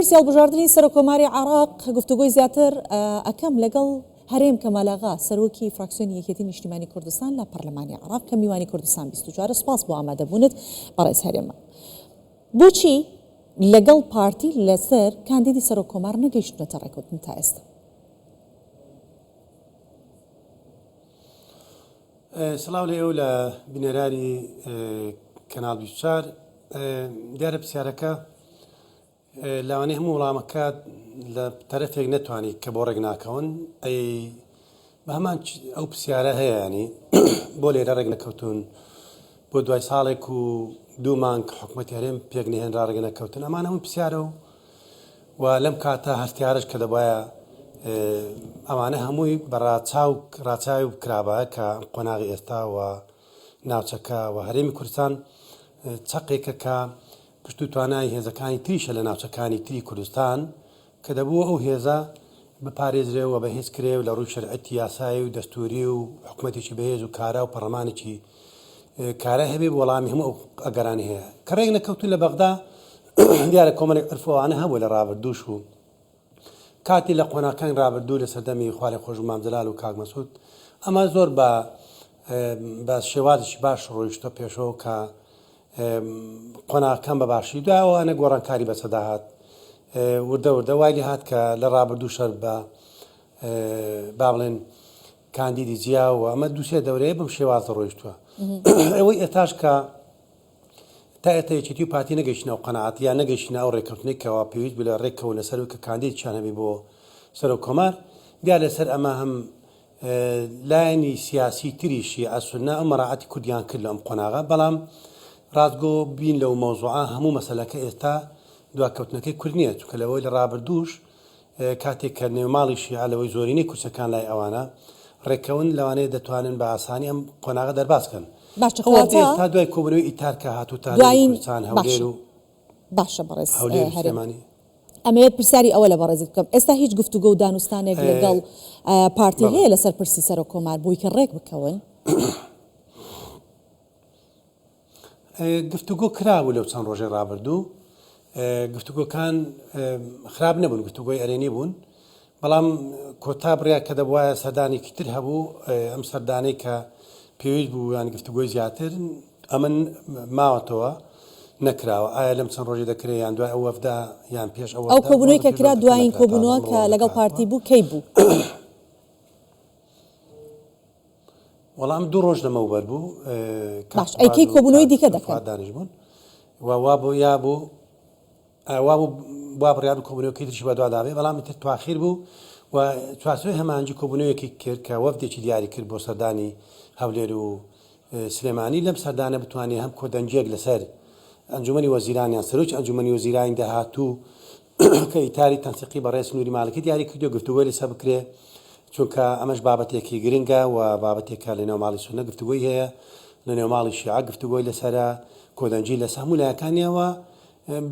پرسی هەڵبژاردنی سەرۆککۆماری عێراق گفتوگۆی زیاتر ئەکەم لەگەڵ هەرێم کەمال ئاغا سەرۆکی فراکسیۆنی یەکێتی نیشتیمانی کوردستان لە پەرلەمانی عێراق کە میوانی کوردستان 24 سوپاس بۆ ئامادەبوونت بەڕێز هەرێم بۆچی لەگەڵ پارتی لەسەر کاندیدی سەرۆککۆمار نەگەیشتونەتە ڕێککەوتن تا ئێستا؟ سڵاو لە ئێوە لە بینەرانی کەناڵ 24 دیارە پرسیارەکە لەوانەیە هەموو وڵامەکە لە تەرەفێک نەتوانی کە بۆ ڕێک ناکەون ئەی بە هەمان ئەو پرسیارە هەیە ینی بۆ لێرە ڕێک نەکەوتون بۆ دوای ساڵێک و دوو مانگ حکوومەتی هەرێم پێک نهێنرا ڕێک نەکەوتن ئەمان هەموو پرسیارە و و لەم کاتە هەستیارش کە دەبایە ئەوانە هەمووی بە ڕاچاو ڕاچاوی بکرابە کە قۆناغی ئێستا و ناوچەکە و هەرێمی کوردستان چەقێکە کە پشت و توانای هێزەکانی تریشە لە ناوچەکانی تری کوردستان کە دەبوو ئەو هێزە بپارێزرێ و بەهێز کرێ و لە ڕووی شەرعەتی یاسایی و دەستووری و حکومەتێکی بەهێز و کارا و پەڕلەمانێکی کارای هەبێ وەڵامی هەموو ئەو ئەگەرانەی هەیە کە ڕێک نەکەوتوون لە بەغدا دیارە کۆمەڵێک عرف و ئەوانە هەبوو لە ڕابردووش و کاتی لە قۆناغەکانی ڕابردوو لە سەردەمی خوارێ خۆش مام جەلال و کاک مەسعود ئەمە زۆر بە بە شێوازێکی باش ڕۆیشتە پێشەوە کە قۆناغەکان بە باشی دوای ئەوانە گۆڕانکاری بەسەدا هات وردە وردە وای لێ هات کە لە ڕابردوو شەر بە با بڵێن کاندیدی جیا و ئەمە دووسێ دەورەیە بەم شێوازە ڕۆیشتووە ئەوەی ئێتاش کە تا ئێتا یەکێتی و پارتی نەگەیشتنە ئەو قەناعەت یان نەگەیشتنە ئەو ڕێککەوتنەی کەوا پێویست بوو لە ڕێککەون لەسەر کە کاندیدێکیان هەبێ بۆ سەرۆک کۆمار دیار لەسەر ئەمە هەم لایەنی سیاسی تری شیعە سونە ئەو مەراعەتی کوردیان کرد لە ئەم قۆناغە بەڵام ڕاستگۆ بین لەو مەوزوعە هەموو مەسەلەکە ئێستا دواکەوتنەکەی کورد نییە چونکە لەوەی لە ڕابردووش کاتێک کە نێوماڵی شیعە لەوەی زۆرینەی کورسەکان لای ئەوانە ڕێککەون لەوانەیە دەتوانن بە ئاسانی ئەم قۆناغە دەرباز کەن. باشە ئەو وەختەی کەواتە ئێستا دوای کۆبوونەوەی ئیتار کە هاتووتە هەرێمی دوایین کوردستان هەولێر باشە و باشە بەڕێز هەولێر و هەرێم سلێمانی. ئەمەوێت پرسیاری ئەوە لە بەڕێزت بکەم ئێستا هیچ گفتوگۆ و دانوستانێک لەگەڵ پارتی بەڵێ. هەیە لەسەر پرسی سەرۆک کۆمار بۆی کە ڕێک بکەون؟ گفتوگۆ کرابوو لەو چەند ڕۆژەی ڕابردوو، گفتوگۆکان خراپ نەبوون، گفتوگۆی ئەرێنی بوون، بەڵام کۆتا بڕیار کە دەبوایە سەردانێکی تر هەبوو، ئەم سەردانەی کە پێویست بوو یان گفتوگۆی زیاتر ئەمن ماوەتەوە نەکراوە، ئایا لەم چەند ڕۆژی دەکرێت یان دوای ئەو وەفدە یان پێش ئەو ئەو وەفدە کۆبوونەوەی کە پێش کرا وەفدەکە دوایین نەکرا، تازە کۆبوونەوە ئەمڕۆ کە وەفدەکە لەگەڵ هاتووە. پارتی بوو کەی بوو؟ وەڵا ئەم دوو ڕۆژ لەمەوبەر بوو کاک باش ئەی قوباد کەی و کۆبوونەوەی کاک دیکە دکتۆر دەکەن؟ فواد دانیش بوون و وا بۆ یا بوو وا بوو وا بڕیار بوو کۆبوونەوەکەی تریش بەدوادا بێ بەڵام ئیتر تواخیر بوو و چوارچێوەی هەماهەنگی کۆبوونەوەیەکی کرد کە وەفدێکی دیاری کرد بۆ سەردانی هەولێر و سلێمانی لەم سەردانە بتوانێ هەم کۆدەنگییەک لەسەر ئەنجومەنی وەزیران یان سەرۆکی ئەنجومەنی وەزیرانی داهاتوو کە ئیتاری تەنسیقی بەڕێز نوری مالکی دیاری کردووە گفتوگۆی لەسەر بکرێ چونکە ئەمەش بابەتێکی گرنگە و بابەتێکە لە نێو ماڵی سوننە گفتوگۆی هەیە لە نێو ماڵی شیعە گفتوگۆی لەسەرە کۆدەنگی لەسەر هەموو لایەکانیەوە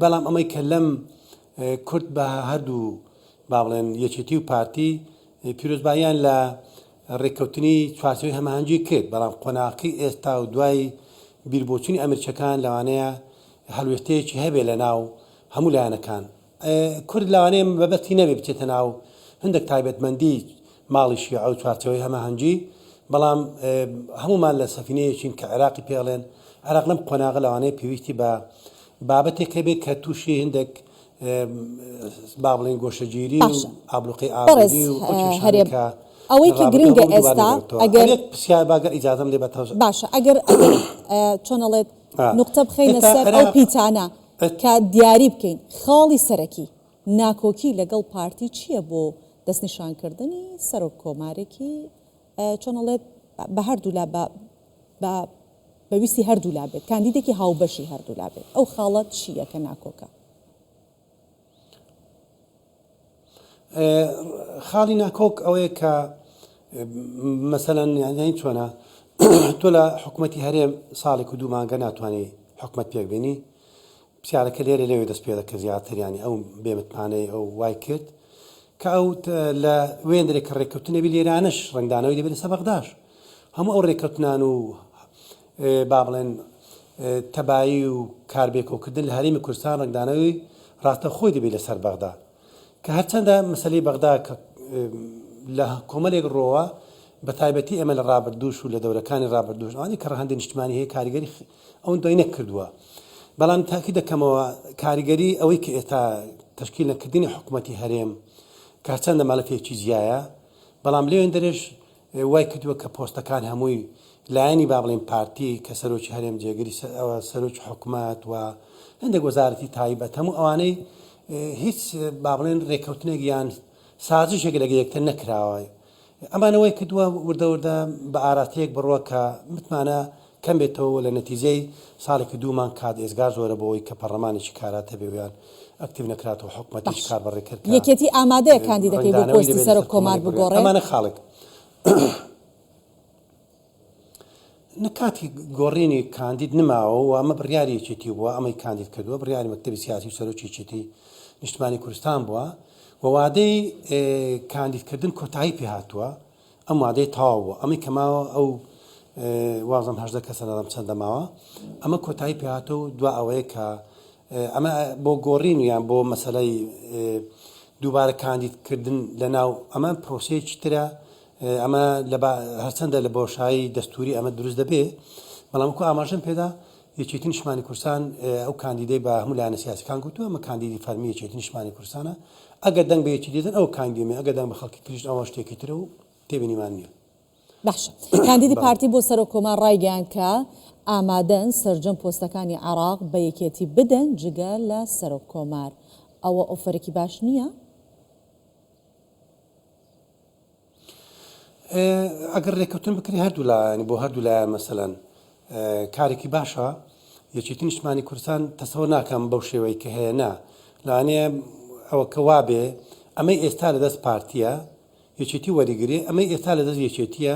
بەڵام ئەمەی کە لەم کورد بە هەردوو با بڵێن یەکێتی و پارتی پیرۆزباییان لە ڕێککەوتنی چوارچێوەی هەماهەنگی کرد، بەڵام قۆناغەکەی ئێستا و دوای بیربۆچوونی ئەمریکییەکان لەوانەیە هەڵوێستەیەکی هەبێ لە ناو هەموو لایەنەکان. کورد لەوانەیە مەبەستی نەبێ بچێتە ناو هەندێک تایبەتمەندی ماڵی شیعە و چوارچێوەی هەماهەنگی، بەڵام هەموومان لە سەفینەیەکین کە عێراقی پێ ئەڵێن، عێراق لەم قۆناغە لەوانەیە پێویستی بە بابەتێک هەبێ کە تووشی هەندێک با بڵێین گۆشەگیری و باشە ئابلوقەی بەڕێز ئابووری و ئەو کێشانەی هەرێم کە ئەوەی لە کە ڕابردوو گرنگە هەبوون دووبارە ئێستا نەبێتەوە. ئەگەر ئەگەر پرسیار با گەر ئیجازەم لێ بە تەوز باشە ئەگەر ئەگەر چۆن ئەڵێت نوقتە بخەینە ئێستا سەر ئەو عێراق پیتانە کە دیاری بکەین خاڵی سەرەکی ناکۆکی لەگەڵ پارتی چییە بۆ دەستنیشانکردنی سەرۆک کۆمارێکی چۆن ئەڵێت بە هەردوولا بە بە بە ویستی هەردوولا بێت کاندیدێکی هاوبەشی هەردوولا بێت ئەو خاڵە چییە کە ناکۆکە؟ خاڵی ناکۆک ئەوەیە کە مەسەلەن یانی چۆنە تۆ لە حکوومەتی هەرێم ساڵێک و دوو مانگە ناتوانانی حکوومەت پێک بێنی پرسیارەکە لێرە لەوێ دەست پێ دەکە زیاتر ینی ئەو بێمتمانەی ئەو وای کرد کە ئەو لە وێندرێک کە ڕێککەوتنەبی لێرانش ڕنگدانەوەی دەبێت لەسەر بەغداش هەموو ئەو ڕێککەوتنان و با بڵێن تەبایی و کاربێکەوکردن لە هەرێمی کوردستان ڕەنگدانەوەی ڕاستەوخۆی دەبێت لەسەر بەغدا کە هەرچەندە مەسەلەی بەغدا کە لە کۆمەلێک ڕۆوە بە تایبەتی ئێمە لە ڕابردووش و لە دەورەکانی ڕابردووش ئەوانەی کە ڕەهەندی نیشتمانی هەیە کاریگەری ئەوەندەی نەکردووە بەڵام تاکی دەکەمەوە کاریگەری ئەوەی کە ئێستا تشکیل نەکردنی حکوومەتی هەرێم کە هەرچەندە مەلەفێکی جیایە بەڵام لەوێندەرێش وای کردووە کە پۆستەکان هەمووی لایەنی با بڵێین پارتی کە سەرۆکی هەرێم جێگری سەرۆکی حکومەت و هەندێک وەزارەتی تایبەت هەموو ئەوانەی هیچ با بڵێن رێککەوتنێک یان سازشێک لەگە یەکتر نەکراوە ئەمانە وای کردووە وردە وردە بە ئاراستەیەک بڕوە کە متمانە کەم بێتەوە لە نەتیجەی ساڵێکی دوومان کات ئێزگار زۆرە بۆ ئەوەی کە پەڕلەمانێکی کارا هەبێ و یان ئەکتیڤ نەکراتەوە حکومەتێکی باش کار بەڕێکەر کە یەکێتی ئامادەیە کاندیدەکەی بۆ ڕەنگدانەوەی پۆستی دەبێت سەرۆک لەسەر کۆمار کۆمەڵێک بڕیار بگۆڕێ؟ ئەمانە خاڵێک نە کاتی گۆڕینی کاندید نماوە و ئەمە بڕیاری یەکێتی بووە ئەمەی کاندید کردووە بڕیاری مەکتەبی سیاسی و سەرۆکی یەکێتی نیشتمانی کوردستان بووە و وادەی کاندیدکردن کۆتایی پێهاتووە ئەم وادەیە تەواو بوو ئەمەی کە ماوە ئەو وازم 18 کەسە نازانم چەندە ماوە ئەمە کۆتایی پێهاتە و دوا ئەوەیە کە ئەمە بۆ گۆڕین یان بۆ مەسەلەی دووبارە کاندیدکردن لە ناو ئەمە پرۆسەیەکی ترە ئەمە هەرچەندە لە بۆشایی دەستوری ئەمە دروست دەبێ بەڵام وەکو ئاماژەم پێدا یەکێتی نیشتمانی کوردستان ئەو کاندیدەی بە هەموو لایەنە سیاسەکان گوتووە ئەمە کاندیدی فەرمی یەکێتی نیشتمانی کوردستانە ئەگەر دەنگ بە یەکێتی دەدەن ئەو کاندیدمە ئەگەر دەنگ بە خەڵکی تریش ئەوە شتێکی ترە و تێبینیمان نییە. باشە کاندیدی بەڵێ. پارتی بۆ سەرۆک کۆمار ڕایگەیاند کە ئامادەن سەرجەم پۆستەکانی عێراق بە یەکێتی بدەن جگە لە سەرۆک کۆمار ئەوە ئۆفەرێکی باش نییە؟ ئەگەر رێککەوتن بکرێت هەردوو لا ینی بۆ هەردوو لایان مەسەلەن کارێکی باشە یەکێتی نیشتمانی کوردستان تەسەوە ناکەم بەو شێوەی کە هەیە نا لەوانەیە ئەوە کە وابێ ئەمەی ئێستا لەدەست پارتیە یەکێتی وەریگرێ ئەمەی ئێستا لەدەست یەکێتیە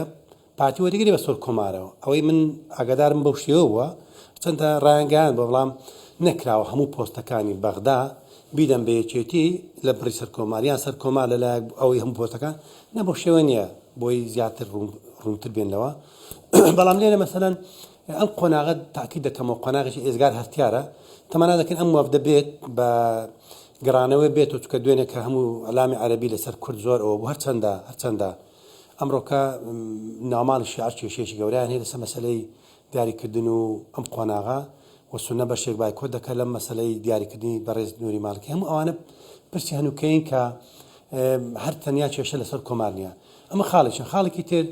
پارتی وەریگرێ بە سەرۆک کۆمارەوە ئەوەی من ئاگادارم بەو شێوە بووە چەندە ڕایانگەیاند بۆ بەڵام نەکراوە هەموو پۆستەکانی بەغدا بیدەن بە یەکێتی لە بڕی سەرکۆمار یان سەرکۆمار لە لایەک ئەوەی هەموو پۆستەکان نە بەو شێوە نییە بۆی زیاتر ڕوونتر بێن لەوە بەڵام لێرە مەسەلەن ئەم قۆناغە تاکید دەکەمەوە قۆناغێکی ئێزگار هەستیارە تەمەنا دەکەین ئەم وەفدە بێت بە گەڕانەوەی بێت و چکە دوێنێ کە هەموو ئەلامی عەربی لەسەر کورد زۆر ئەوە بوو هەرچەندە هەرچەندە ئەمڕۆکە ناوماڵی شیعە کێشەیەکی گەورەیان هەیە لەسەر مەسەلەی دیاریکردن و ئەم قۆناغە و سوننە بەشێک بایکۆت دەکات لەم مەسەلەی دیاریکردنی بەڕێز نوری مالکی هەموو ئەوانە پرسی هەنووکەین کە هەر تەنیا کێشە لەسەر کۆمار نییە ئەمە خاڵێکیان خاڵێکی تر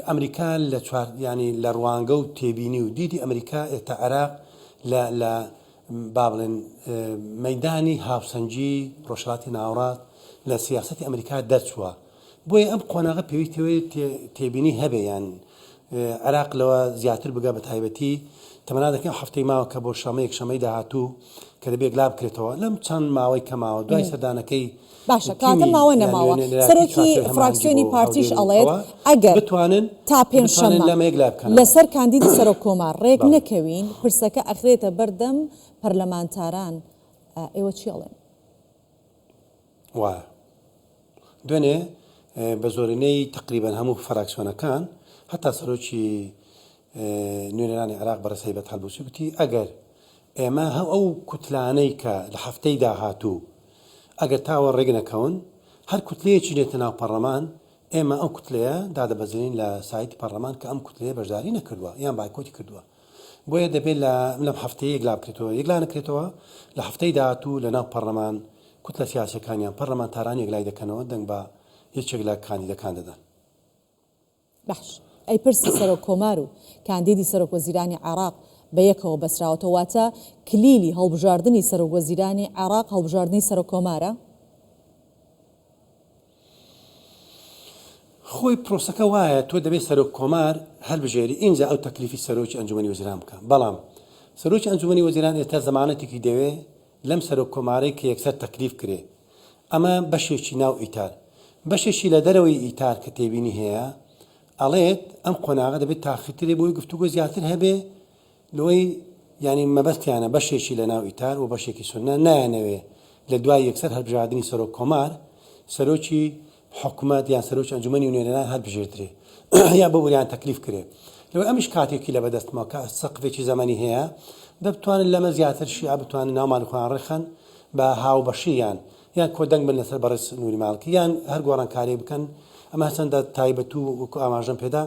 ئەمریکا لە چوار ینی لە ڕوانگە و تێبینی و دیدی ئەمریکا ئێتا عێراق لە لە با بڵێن مەدانی هاوسەنگی ڕۆژهەڵاتی ناوەڕاست لە سیاسەتی ئەمریکا دەرچووە بۆیە ئەم قۆناغە پێویستی تێبینی هەبێ یان عێراق لەوە زیاتر بگا بە تایبەتی تەمەنا دەکەین ئەو هەفتەی ماوە کە بۆ شەمە یەکشەمەی داهاتوو کە دەبێت یەکلا بکرێتەوە لەم چەند ماوەی کە ماوە دوای سەردانەکەی باشە کەواتە تیمی ماوە یان نەماوە نوێنەرایەتی سەرۆکی چوارچێوەی هەماهەنگی فراکسیۆنی بۆ پارتیش هەولێر و ئەڵێت ئەوە ئەگەر بتوانن تا بتوانن پێنجشەممە لەمە یەکلا بکەنەوە لەسەر کاندیدی سەرۆک کۆمار ڕێک بەڵێ. نەکەوین پرسەکە ئەخرێتە بەردەم پەرلەمانتاران ئێوە چی ئەڵێن؟ وایە. دوێنێ بە زۆرینەی تەقریبەن هەموو فراکسیۆنەکان هەتا سەرۆکی نوێنەرانی عێراق بەڕێز هەیبەت حەلبوسی گوتی ئەگەر ئێمە هەو ئەو کوتلانەی کە لە هەفتەی داهاتوو ئەگەر تاوە ڕێک نەکەون هەر کوتلەیەکی دێتە ناو پەڕلەمان ئێمە ئەو کوتلەیە دادەبەزێنین لە سایتی پەڕلەمان کە ئەم کوتلەیە بەشداری نەکردووە یان بایکۆتی کردووە بۆیە دەبێت لە لەم هەفتەیە یەکلا بکرێتەوە یەکلا نەکرێتەوە لە هەفتەی داهاتوو لە ناو پەڕلەمان کوتلە سیاسیەکانیان پەرلەمانتاران یەکلای دەکەنەوە دەنگ بە یەکێک لە کاندیدەکان دەدەن. باش ئەی پرسی سەرۆک کۆمار و کاندیدی سەرۆک وەزیرانی عێراق بە یەکەوە بەسراوەتەوە واتە کلیلی هەڵبژاردنی سەرۆک وەزیرانی عێراق هەڵبژاردنی سەرۆک کۆمارە؟ خۆی پرۆسەکە وایە تۆ دەبێت سەرۆک کۆمار هەلبژێری ئینجا ئەو تەکلیفی سەرۆکی ئەنجومەنی وەزیران بکە بەڵام سەرۆکی ئەنجومەنی وەزیران ئێستا زەمانەتێکی دەوێ لەم سەرۆک کۆمارەی کە یەکسەر تەکلیف کرێ ئەمە بەشێکی ناو ئیتار بەشێکی لە دەرەوەی ئیتار کە تێبینی هەیە ئەڵێت ئەم قۆناغە دەبێت تاخیرترێ بۆی گفتوگۆ زیاتر هەبێ لۆی یانی مەبەستیانە بەشێکی لە ناو ئیتار و بەشێکی سوننە نایانەوێ لە دوای یەکسەر هەلبژاردنی سەرۆک کۆمار سەرۆکی حکومەت یان سەرۆکی ئەنجومەنی نوێنەران هەلبژێردرێ یان ببوریان تەکلیف کرێ لەوەی ئەمیش کاتێکی لە بەدەستمەوە کە سەقفێکی زەمەنی هەیە دەبتوانن لەمە زیاتر شیعە بتوانن ناو ماڵی خۆیان ڕێکخەن. بە هاوبەشی یان یان کۆدەنگ بن لەسەر بەڕێز نوری مالکی یان هەر گۆڕانکاریەک بکەن ئەمە هەرچەندە تایبەت و وەکو ئاماژەم پێدا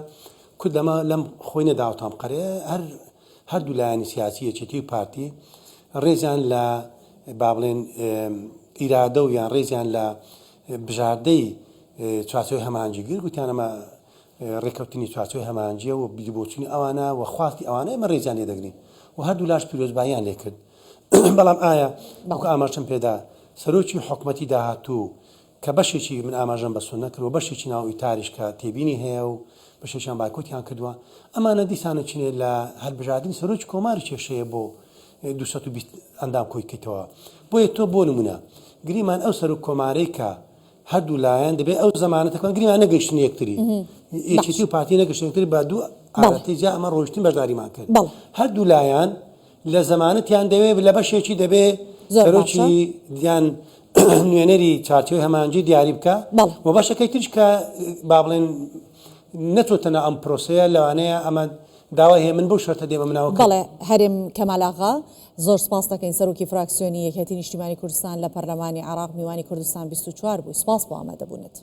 کورد لەمە لەم خۆی نەداوە تام قەرێ هەر هەردوو لایەنی سیاسی یەکێتی و پارتی ڕێزیان لە با بڵێن ئیرادە و یان ڕێزیان لە بژاردەی چوارچێوەی هەماهەنگی گرت گوتیان ئەمە ڕێککەوتنی چوارچێوەی هەماهەنگییە و بیروبۆچوونی ئەوانە و خواستی ئەوانە ئێمە ڕێزیان لێ دەگرین و هەردوو لاش پیرۆزباییان لێ کرد بەڵام ئایا وەکو ئاماژەم پێدا سەرۆکی حکومەتی داهاتوو کە بەشێکی من ئاماژەم بە سوننە کرد و بەشێکی ناو ئیتاریش کە تێبینی هەیە و بەشێکیان بایکۆتیان کردووە ئەمانە دیسانە چنێ لە هەلبژاردنی سەرۆکی کۆمار کێشەیە بۆ 220 ئەندام کۆی کەیتەوە بۆیە تۆ بۆ نمونە گریمان ئەو سەرۆک کۆمارەی کە هەردوو لایەن دەبێت ئەو زەمانەتە کۆن گریمان نەگەیشتن یەکتری یەکێتی و پارتی نەگەشتن یەکتری بە دوو ئاراستەی جیا ئەمە ڕۆیشتن بەشداریمان کرد هەردوو لایەن لە زەمانەتیان دەوێت لە بەشێکی دەبێ سەرۆکی یان نوێنەری چارچێوەی هەمانجی دیاری بکە و بەشەکەی تریش کە با بڵێن نەچۆتە ناو ئەم پرۆسەیە لەوانەیە ئەمە داوای هەیە من بەو شەرتە دێمە مناوە کە. بەڵێ هەرێم کەمال ئاغا زۆر سپاست دەکەین سەرۆکی فراکسیۆنی یەکێتی نیشتیمانی کوردستان لە پەرلەمانی عێراق میوانی کوردستان 24 بووی سپاس بۆ ئامادەبوونت.